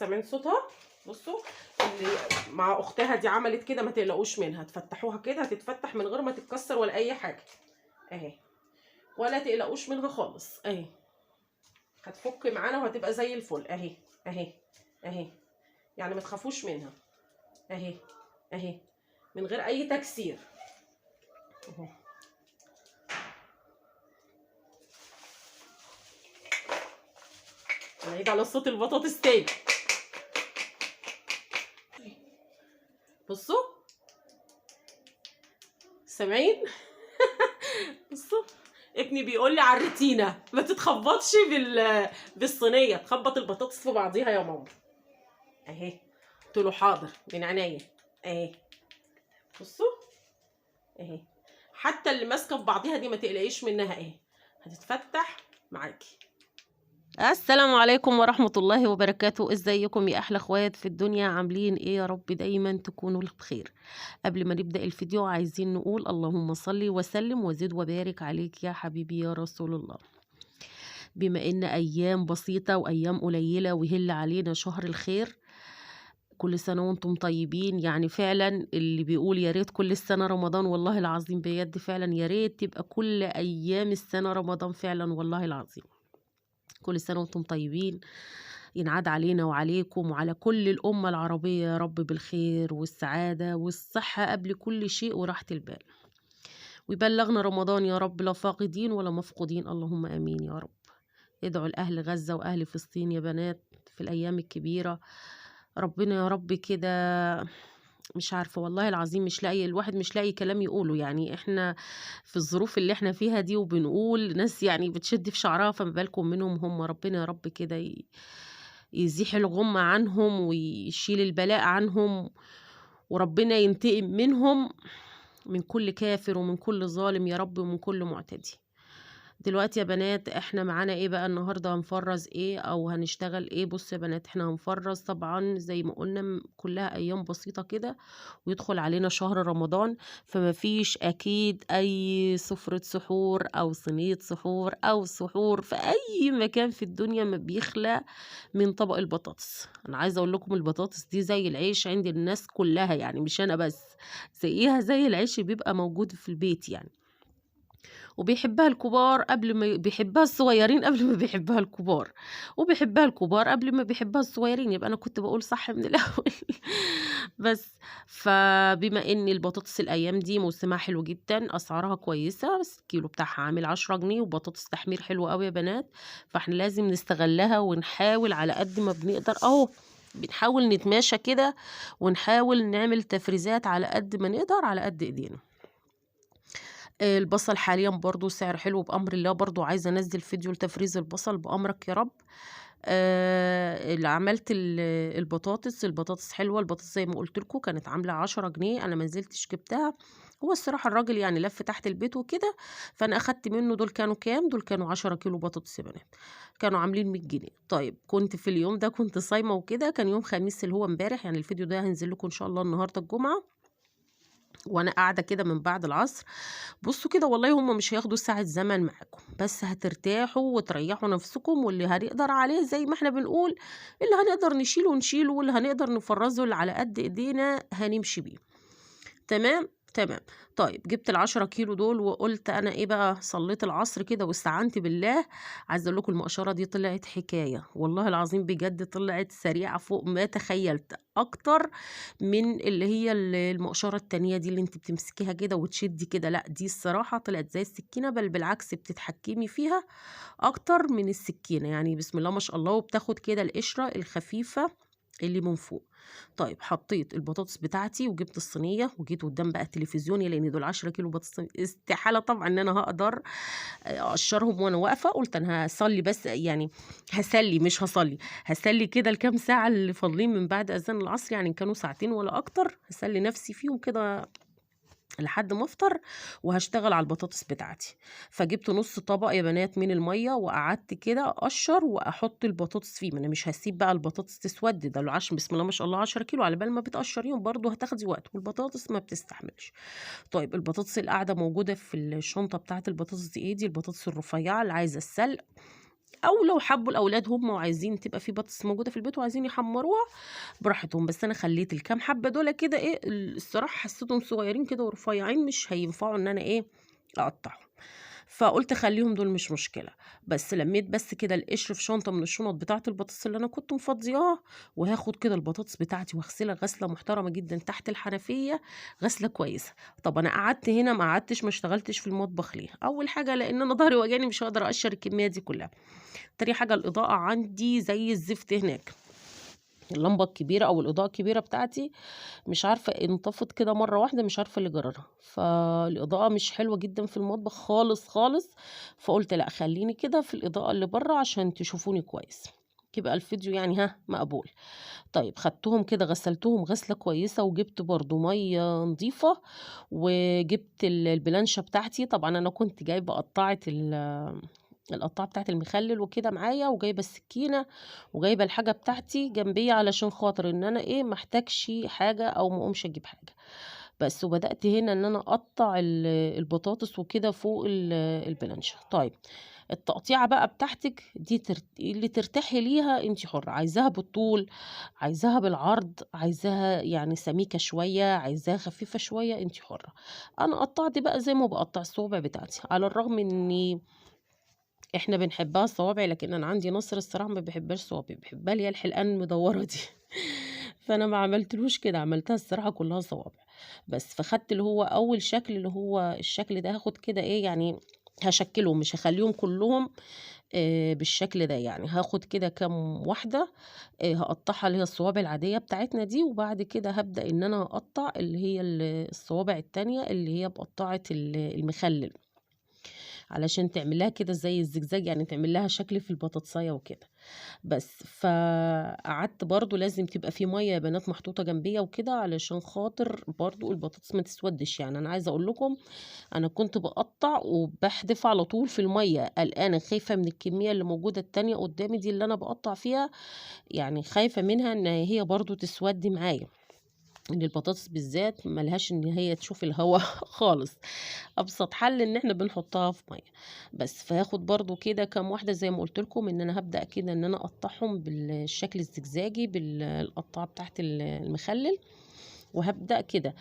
سامعين صوتها؟ بصوا اللي مع اختها دي عملت كده، ما تقلقوش منها، تفتحوها كده هتتفتح من غير ما تتكسر ولا اي حاجة اهي، ولا تقلقوش منها خالص اهي، هتفك معانا وهتبقى زي الفل اهي اهي اهي، يعني ما تخافوش منها اهي اهي، من غير اي تكسير اهو. نعيد على صوت البطاطس تاني. بصوا سامعين؟ بصوا ابني بيقول لي على الرتينه ما تتخبطش بالصينيه، تخبط البطاطس في بعضيها يا ماما اهي. قلت له حاضر من عينيا اهي. بصوا اهي، حتى اللي ماسكه في بعضيها دي ما تقلقيش منها اهي، هتتفتح معاكي. السلام عليكم ورحمة الله وبركاته. ازيكم يا احلى اخوات في الدنيا؟ عاملين ايه؟ يا رب دايما تكونوا بخير. قبل ما نبدأ الفيديو عايزين نقول اللهم صل وسلم وزد وبارك عليك يا حبيبي يا رسول الله. بما ان ايام بسيطة وايام قليلة ويهل علينا شهر الخير، كل سنة وانتم طيبين. يعني فعلا اللي بيقول يا ريت كل السنة رمضان، والله العظيم بجد فعلا يا ريت تبقى كل ايام السنة رمضان فعلا، والله العظيم. كل سنة وانتم طيبين، ينعاد علينا وعليكم وعلى كل الأمة العربية يا رب بالخير والسعادة والصحة قبل كل شيء وراحة البال، ويبلغنا رمضان يا رب لا فاقدين ولا مفقودين، اللهم آمين يا رب. ادعوا لأهل غزة وأهل فلسطين يا بنات في الأيام الكبيرة، ربنا يا رب كده، مش عارفة والله العظيم، مش لاقي الواحد مش لاقي كلام يقوله. يعني احنا في الظروف اللي احنا فيها دي وبنقول ناس يعني بتشد في شعرها، فما بالكم منهم هم. ربنا يا رب كده يزيح الغمة عنهم ويشيل البلاء عنهم، وربنا ينتقم منهم، من كل كافر ومن كل ظالم يا رب ومن كل معتدي. دلوقتي يا بنات احنا معانا ايه بقى النهارده؟ هنفرز ايه او هنشتغل ايه؟ بصوا يا بنات، احنا هنفرز طبعا زي ما قلنا كلها ايام بسيطة كده ويدخل علينا شهر رمضان، فما فيش اكيد اي سفره سحور او صينية سحور او سحور في اي مكان في الدنيا ما بيخلى من طبق البطاطس. انا عايزه اقول لكم البطاطس دي زي العيش عند الناس كلها، يعني مش انا بس، زيها زي العيش بيبقى موجود في البيت يعني، وبيحبها الكبار قبل ما بيحبها الصغيرين قبل ما بيحبها الكبار، وبيحبها الكبار قبل ما بيحبها الصغيرين. يبقى انا كنت بقول صح من الاول. بس فبما ان البطاطس الايام دي موسمها حلو جدا، اسعارها كويسة، بس الكيلو بتاعها عامل 10 جنيه، وبطاطس تحمير حلوة قوي يا بنات، فاحنا لازم نستغلها ونحاول على قد ما بنقدر اهو، بنحاول نتماشى كده ونحاول نعمل تفريزات على قد ما نقدر على قد ايدينا. البصل حاليا برضو سعر حلو بأمر الله، برضو عايزة انزل فيديو لتفريز البصل بأمرك يا رب. اللي عملت البطاطس، البطاطس حلوة، البطاطس زي ما قلت لكم كانت عاملة 10 جنيه، انا ما نزلتش جبتها، هو الصراحة الراجل يعني لف تحت البيت وكده، فانا اخدت منه. دول كانوا كام؟ دول كانوا 10 كيلو بطاطس يا بنات، كانوا عاملين 100 جنيه. طيب كنت في اليوم ده كنت صايمة وكده، كان يوم خميس اللي هو امبارح، يعني الفيديو ده هنزل لكم ان شاء الله النهاردة الجمعة، وانا قاعدة كده من بعد العصر. بصوا كده والله هم مش هياخدوا ساعة زمن معاكم، بس هترتاحوا وتريحوا نفسكم، واللي هنقدر عليه زي ما احنا بنقول، اللي هنقدر نشيله نشيله، واللي هنقدر نفرزه اللي على قد ايدينا هنمشي بيه. تمام تمام. طيب جبت 10 كيلو دول وقلت انا ايه بقى، صليت العصر كده واستعنت بالله. عايزه اقول لكم المقشره دي طلعت حكاية والله العظيم بجد، طلعت سريعة فوق ما تخيلت، اكتر من اللي هي المقشره التانية دي اللي انت بتمسكيها كده وتشدي كده، لا دي الصراحة طلعت زي السكينة، بل بالعكس بتتحكمي فيها اكتر من السكينة، يعني بسم الله ما شاء الله، وبتاخد كده القشرة الخفيفة اللي من فوق. طيب حطيت البطاطس بتاعتي وجبت الصينية وجيت قدام بقى التلفزيون، لان دول 10 كيلو بطاطس استحالة طبعا ان انا هقدر اقشرهم وانا واقفة. قلت انا هصلي بس، يعني هسلي مش هصلي، هسلي كده الكام ساعة اللي فاضلين من بعد اذان العصر، يعني كانوا ساعتين ولا اكتر، هسلي نفسي فيهم كده لحد ما افطر، وهشتغل على البطاطس بتاعتي. فجبت نص طبق يا بنات من المية وقعدت كده اقشر واحط البطاطس فيه، ما انا مش هسيب بقى البطاطس تسود، ده العشر بسم الله ما شاء الله 10 كيلو، على بال ما بتقشريهم برضو هتاخدي وقت، والبطاطس ما بتستحملش. طيب البطاطس اللي قاعدة موجودة في الشنطة بتاعت البطاطس دي ايه؟ دي البطاطس الرفيعة اللي عايزه السلق، او لو حبوا الاولاد هم وعايزين تبقى في بطاطس موجودة في البيت وعايزين يحمروها براحتهم. بس انا خليت الكام حبه دول كده ايه، الصراحة حسيتهم صغيرين كده ورفيعين، مش هينفعوا ان انا ايه اقطعهم، فقلت خليهم دول مش مشكلة. بس لميت بس كده القشر في شنطه من الشنط بتاعه البطاطس اللي انا كنت مفضياها، وهاخد كده البطاطس بتاعتي واغسلها غسله محترمه جدا تحت الحنفية، غسله كويسة. طب انا قعدت هنا ما قعدتش ما اشتغلتش في المطبخ ليه؟ اول حاجة لان انا ظهري وجعني، مش هقدر اقشر الكمية دي كلها. تاني حاجة الاضاءة عندي زي الزفت هناك، اللمبة الكبيرة او الاضاءة الكبيرة بتاعتي مش عارفه انطفت كده مرة واحدة، مش عارفه اللي جرالها، فالاضاءه مش حلوة جدا في المطبخ خالص خالص. فقلت لا خليني كده في الاضاءة اللي بره عشان تشوفوني كويس، يبقى الفيديو يعني ها مقبول. طيب خدتهم كده غسلتهم غسله كويسة، وجبت برضو مية نظيفة، وجبت البلانشه بتاعتي. طبعا انا كنت جايبه قطعه القطاعه بتاعت المخلل وكده معايا، وجايبه السكينة وجايبه الحاجة بتاعتي جنبي علشان خاطر ان انا ايه ما احتاجش حاجة او ما اقومش اجيب حاجة بس. وبدات هنا ان انا اقطع البطاطس وكده فوق البلانشه. طيب التقطيعه بقى بتاعتك دي اللي ترتاحي ليها انت حره، عايزاها بالطول، عايزاها بالعرض، عايزاها يعني سميكة شوية، عايزاها خفيفة شوية، انت حره. انا قطعت بقى زي ما بقطع الصوابع بتاعتي، على الرغم اني احنا بنحبها الصوابع، لكن انا عندي نصر الصراحة ما بيحبهاش صوابع، بيحبها اللي هي الحلقان المدوره دي فانا ما عملتلوش كده، عملتها الصراحة كلها صوابع بس. فخدت اللي هو اول شكل اللي هو الشكل ده، هاخد كده ايه يعني هشكلهم، مش هخليهم كلهم بالشكل ده، يعني هاخد كده كام واحدة هقطعها اللي هي الصوابع العادية بتاعتنا دي، وبعد كده هبدا ان انا اقطع اللي هي الصوابع التانية اللي هي بقطعه المخلل، علشان تعملها كده زي الزجزاج، يعني تعمل لها شكل في البطاطسايه وكده بس. فقعدت برضو لازم تبقى في مية يا بنات محطوطة جنبيه وكده، علشان خاطر برضو البطاطس ما تسودش. يعني انا عايزه اقول لكم انا كنت بقطع وبحدف على طول في المية، قلقانة خايفة من الكمية اللي موجودة التانية قدامي دي اللي انا بقطع فيها، يعني خايفة منها ان هي برضو تسود معايا، ان البطاطس بالذات ملهاش ان هي تشوف الهواء خالص. ابسط حل ان احنا بنحطها في مية بس. فهاخد برضو كده كام واحدة زي ما قلت لكم ان انا هبدا كده ان انا اقطعهم بالشكل الزجزاجي بالقطعه بتاعت المخلل، وهبدا كده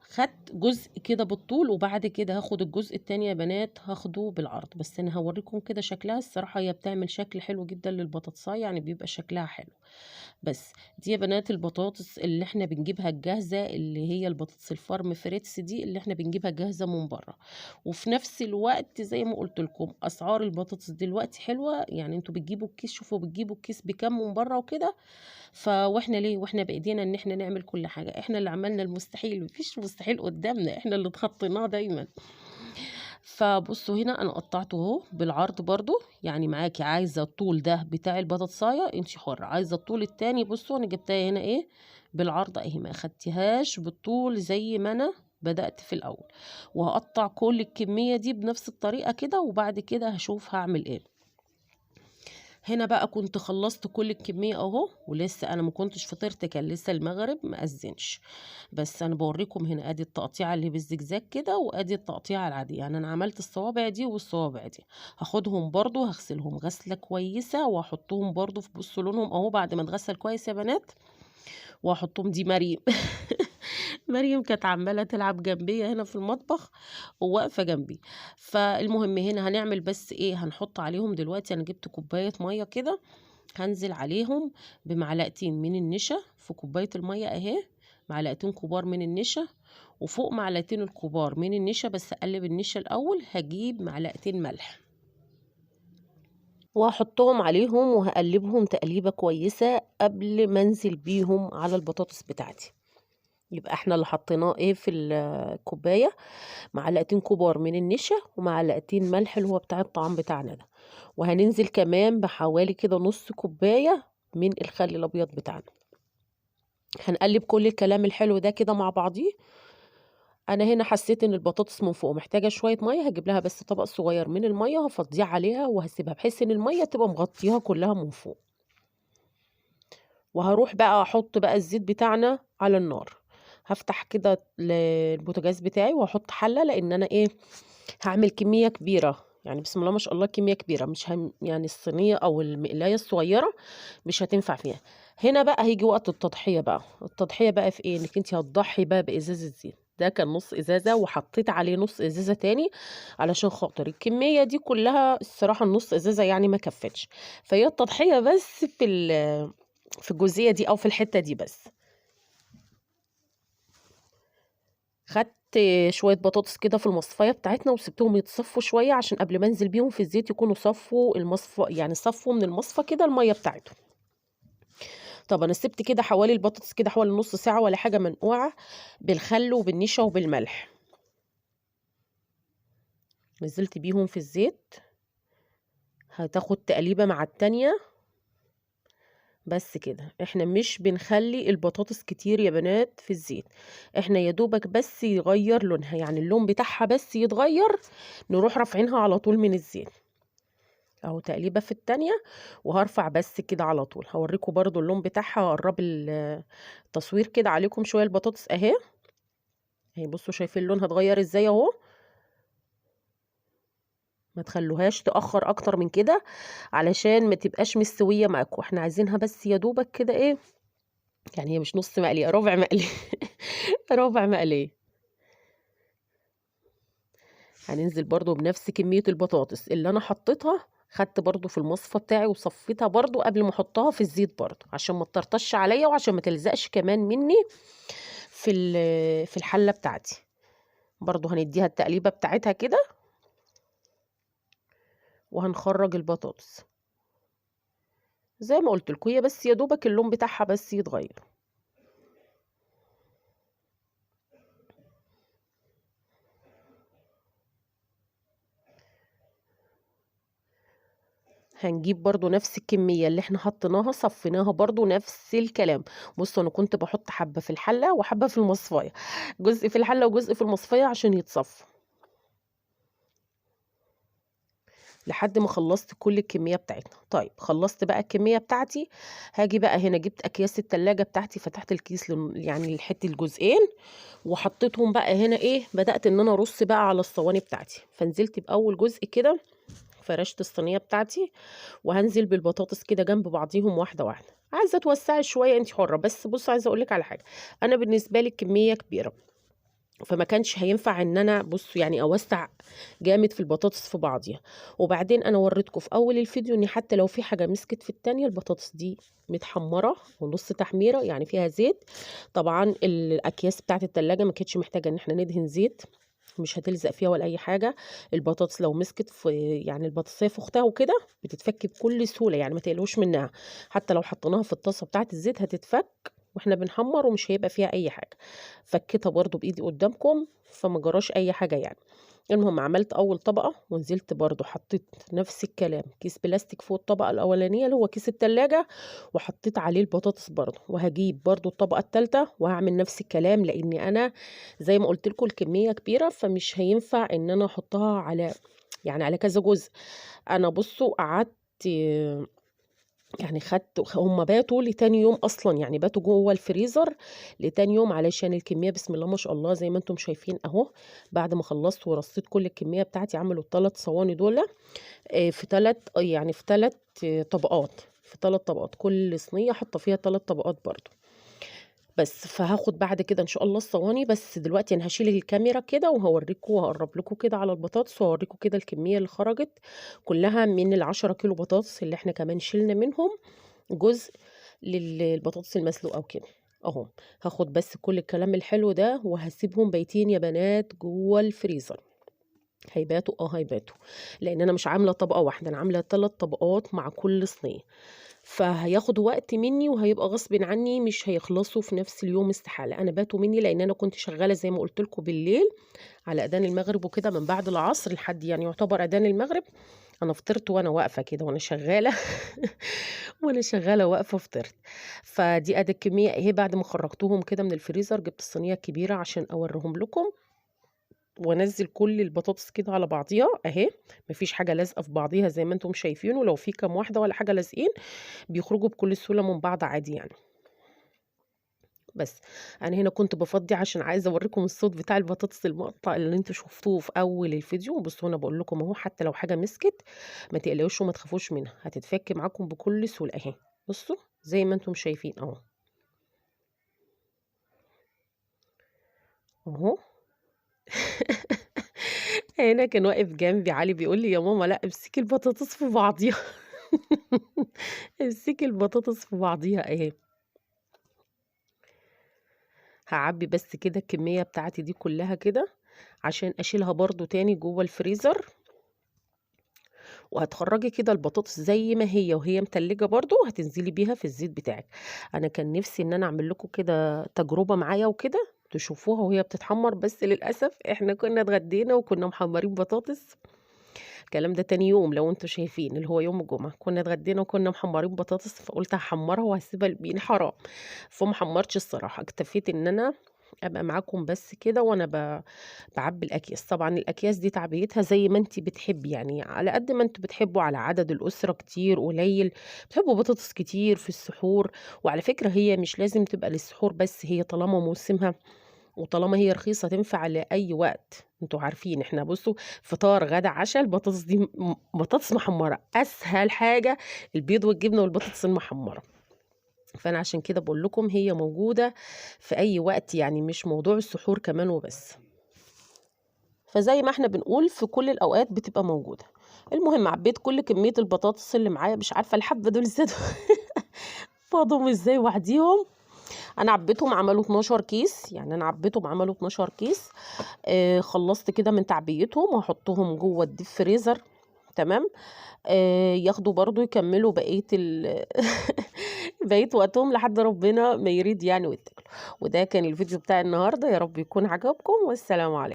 خدت جزء كده بالطول، وبعد كده هاخد الجزء التاني يا بنات هاخده بالعرض. بس انا هوريكم كده شكلها الصراحة، هي بتعمل شكل حلو جدا للبطاطسايه، يعني بيبقى شكلها حلو. بس دي يا بنات البطاطس اللي احنا بنجيبها الجاهزة، اللي هي البطاطس الفارم فريتس دي اللي احنا بنجيبها جاهزة من بره. وفي نفس الوقت زي ما قلت لكم اسعار البطاطس دلوقتي حلوة، يعني انتوا بتجيبوا الكيس، شوفوا بتجيبوا الكيس بكام من بره وكده. فواحنا ليه واحنا بايدينا ان احنا نعمل كل حاجة، احنا اللي عملنا المستحيل، مفيش مستحيل قدامنا، احنا اللي اتخطيناه دايما. فبصوا هنا انا قطعته اهو بالعرض برضو، يعني معاكي عايزه الطول ده بتاع البطاطسايه انتي حره، عايزه الطول التاني بصوا انا جبتها هنا ايه بالعرض اهي، ما اخدتهاش بالطول زي ما انا بدأت في الاول. وهقطع كل الكمية دي بنفس الطريقة كده، وبعد كده هشوف هعمل ايه. هنا بقى كنت خلصت كل الكمية اهو، ولسه انا ما كنتش فطرت، كان لسه المغرب ما اذنش، بس انا بوريكم هنا ادي التقطيعه اللي بالزجزاج كده، وادي التقطيعه العادية. يعني انا عملت الصوابع دي والصوابع دي، هاخدهم برضو هغسلهم غسله كويسة واحطهم برضو في بصوا لونهم اهو بعد ما اتغسل كويس يا بنات، واحطهم. دي مريم مريم كانت عماله تلعب جنبي هنا في المطبخ وواقفه جنبي. فالمهم هنا هنعمل بس ايه، هنحط عليهم دلوقتي، انا جبت كوباية مية كده، هنزل عليهم بمعلقتين من النشا في كوباية المية اهي، معلقتين كبار من النشا، وفوق معلقتين الكبار من النشا، بس اقلب النشا الاول، هجيب معلقتين ملح وهحطهم عليهم وهقلبهم تقليبه كويسة قبل ما انزل بيهم على البطاطس بتاعتي. يبقى احنا اللي حطيناه ايه في الكوباية، معلقتين كبار من النشا ومعلقتين ملح اللي هو بتاع الطعام بتاعنا ده، وهننزل كمان بحوالي كده نص كوباية من الخل الابيض بتاعنا. هنقلب كل الكلام الحلو ده كده مع بعضيه. انا هنا حسيت ان البطاطس من فوق محتاجه شوية مية، هجيب لها بس طبق صغير من المية هفضيه عليها وهسيبها بحيث ان المية تبقى مغطيها كلها من فوق. وهروح بقى احط بقى الزيت بتاعنا على النار. هفتح كده البوتاجاز بتاعي واحط حله، لان انا ايه هعمل كمية كبيرة، يعني بسم الله ما شاء الله كمية كبيرة، مش هم يعني الصينية او المقلايه الصغيرة مش هتنفع فيها. هنا بقى هيجي وقت التضحية بقى. التضحية بقى في ايه؟ انك انت هتضحي بقى بازازه زيت. ده كان نص ازازة وحطيت عليه نص ازازة تاني علشان خاطر الكمية دي كلها. الصراحة النص ازازة يعني ما كفتش، فهي التضحية بس في الجزئية دي او في الحتة دي بس. خدت شوية بطاطس كده في المصفايه بتاعتنا وسبتهم يتصفوا شوية عشان قبل ما انزل بيهم في الزيت يكونوا صفوا المصفى، يعني صفوا من المصفى كده المية بتاعتهم. طب انا سبت كده حوالي البطاطس كده حوالي نص ساعة ولا حاجة منقوعه بالخل وبالنشا وبالملح. نزلت بيهم في الزيت، هتاخد تقليبه مع التانية بس كده. احنا مش بنخلي البطاطس كتير يا بنات في الزيت، احنا يا دوبك بس يغير لونها، يعني اللون بتاعها بس يتغير نروح رافعينها على طول من الزيت. اهو تقليبه في التانية، وهرفع بس كده على طول. هوريكم برضو اللون بتاعها، هقرب التصوير كده عليكم شوية. البطاطس اهي اهي، بصوا شايفين لونها اتغير ازاي اهو. ما تخلوهاش تأخر اكتر من كده علشان ما تبقاش مستوية معاكم. احنا عايزينها بس يا دوبك كده ايه، يعني هي مش نص مقلية، ربع مقلية ربع مقلية. هننزل برضو بنفس كمية البطاطس اللي انا حطيتها، خدت برضو في المصفى بتاعي وصفيتها برضو قبل ما احطها في الزيت برضو عشان ما تطرطش عليا وعشان ما تلزقش كمان مني في الحلة بتاعتي. برضو هنديها التقليبة بتاعتها كده وهنخرج البطاطس زي ما قلت لكم، هي بس يا دوبك اللون بتاعها بس يتغير. هنجيب برضو نفس الكمية اللي احنا حطيناها صفيناها برضو نفس الكلام. بصوا انا كنت بحط حبة في الحلة وحبة في المصفاية، جزء في الحلة وجزء في المصفاية عشان يتصفوا لحد ما خلصت كل الكمية بتاعتنا. طيب خلصت بقى الكمية بتاعتي، هاجي بقى هنا جبت اكياس التلاجة بتاعتي، فتحت الكيس يعني الحتة الجزئين وحطيتهم بقى هنا ايه، بدأت ان انا ارص بقى على الصواني بتاعتي. فنزلت باول جزء كده، فرشت الصينية بتاعتي وهنزل بالبطاطس كده جنب بعضيهم واحدة واحدة. عايزة توسعي شوية انت حرة، بس بصوا عايزة اقولك على حاجة، انا بالنسبة لي الكمية كبيرة فما كانش هينفع ان انا بصوا يعني اوسع جامد في البطاطس في بعضيها. وبعدين انا وريتكم في اول الفيديو ان حتى لو في حاجة مسكت في التانية البطاطس دي متحمره ونص تحميره يعني فيها زيت. طبعا الاكياس بتاعت التلاجة ما كانتش محتاجه ان احنا ندهن زيت، مش هتلزق فيها ولا اي حاجة. البطاطس لو مسكت في يعني البطاطسيه في اختها وكده بتتفك بكل سهولة، يعني ما تقلقوش منها، حتى لو حطيناها في الطاسه بتاعت الزيت هتتفك واحنا بنحمر ومش هيبقى فيها اي حاجة. فكيتها برضو بايدي قدامكم فما جراش اي حاجة يعني. المهم عملت اول طبقه ونزلت برضو حطيت نفس الكلام كيس بلاستيك فوق الطبقة الاولانية اللي هو كيس التلاجة وحطيت عليه البطاطس برضو. وهجيب برضو الطبقة الثالثة وهعمل نفس الكلام، لان انا زي ما قلت لكم الكمية كبيرة فمش هينفع ان انا احطها على يعني على كذا جزء. انا بصوا قعدت يعني خدت هم باتوا لتاني يوم اصلا، يعني باتوا جوه الفريزر لتاني يوم علشان الكمية بسم الله ما شاء الله زي ما انتم شايفين اهو. بعد ما خلصت ورصيت كل الكمية بتاعتي عملوا الثلاث صواني دول في ثلاث يعني في ثلاث طبقات، في ثلاث طبقات، كل صينية حاطه فيها ثلاث طبقات برضو بس. فهاخد بعد كده ان شاء الله الصواني، بس دلوقتي انا هشيل الكاميرا كده وهوريكم وهقرب لكم كده على البطاطس وهوريكم كده الكمية اللي خرجت كلها من ال10 كيلو بطاطس اللي احنا كمان شلنا منهم جزء للبطاطس المسلوقه وكده اهو. هاخد بس كل الكلام الحلو ده وهسيبهم بايتين يا بنات جوه الفريزر. هيباتوا هيباتوا، لان انا مش عامله طبقه واحدة، انا عامله 3 طبقات مع كل صينية، فهياخد وقت مني وهيبقى غصب عني مش هيخلصوا في نفس اليوم استحالة. انا باتوا مني لان انا كنت شغالة زي ما قلت لكم بالليل على اذان المغرب وكده، من بعد العصر لحد يعني يعتبر اذان المغرب. انا فطرت وانا واقفة كده وانا شغالة وانا شغالة واقفة فطرت. فدي ادي الكمية اهي. بعد ما خرجتهم كده من الفريزر جبت الصينية الكبيرة عشان اوريهم لكم وانزل كل البطاطس كده على بعضيها اهي، مفيش حاجة لازقه في بعضيها زي ما انتم شايفين، ولو في كام واحدة ولا حاجة لازقين بيخرجوا بكل سهولة من بعض عادي يعني. بس أنا هنا كنت بافضّي عشان عايزة أورّيكم الصوت بتاع البطاطس المقطّع اللي أنتم شُفتوه في أول الفيديو. بُصّوا أنا باقول لكم أهو، حتى لو حاجة مسكت ما تقلقوش وما تخافوش منها، هتتفك معاكم بكل سهولة أهي. بُصّوا زي ما أنتم شايفين أهو. أهو. هنا كان واقف جنبي علي بيقول لي: "يا ماما لأ، امسكي البطاطس في بعضيها." امسكي البطاطس في بعضيها أهي. هاعبّي بس كده الكمية بتاعتي دي كلها كده، عشان أشيلها برضه تاني جوّه الفريزر. وهتخرّجي كده البطاطس زي ما هي وهي متلجة برضه، هتنزلي بيها في الزيت بتاعِك. أنا كان نفسي إن أنا أعمل لكم كده تجربة معايا وكده، تشوفوها وهي بتتحمّر، بس للأسف إحنا كنا اتغدينا وكنا محمّرين بطاطس. الكلام ده تاني يوم لو أنتم شايفين، اللي هو يوم الجمعة، كنا اتغدينا وكنا محمّرين بطاطس، فقُلت هاحمّرها وهاسيبها لمين حرام. فما حمّرتش الصراحة، اكتفيت إن أنا أبقى معاكم بس كده وأنا باعبّي الأكياس. طبعًا الأكياس دي تعبيتها زي ما أنتِ بتحبي، يعني على قد ما أنتم بتحبوا، على عدد الأسرة كتير، قليل، بتحبوا بطاطس كتير في السحور. وعلى فكرة هي مش لازم تبقى للسحور بس، هي طالما موسمها وطالما هي رخيصة تنفع لأي وقت. أنتم عارفين إحنا بُصّوا فطار، غدا، عشا، البطاطس دي بطاطس محمّرة، أسهل حاجة البيض والجبنة والبطاطس المحمّرة. فأنا عشان كده باقول لكم هي موجودة في أي وقت، يعني مش موضوع السحور كمان وبس. فزي ما إحنا بنقول في كل الأوقات بتبقى موجودة. المهم عبيت كل كمية البطاطس اللي معايا، مش عارفة الحبة دول زادوا فاضوا إزاي وحديهم. أنا عبيتهم عملوا 12 كيس، يعني أنا عبيتهم عملوا 12 كيس. خلصت كده من تعبيتهم وهحطهم جوه ال deep freezer، تمام. ياخدوا برضو يكملوا بقية بقية وقتهم لحد ربنا ما يريد يعني ويتاكلوا. وده كان الفيديو بتاع النهارده، يا رب يكون عجبكم، والسلام عليكم.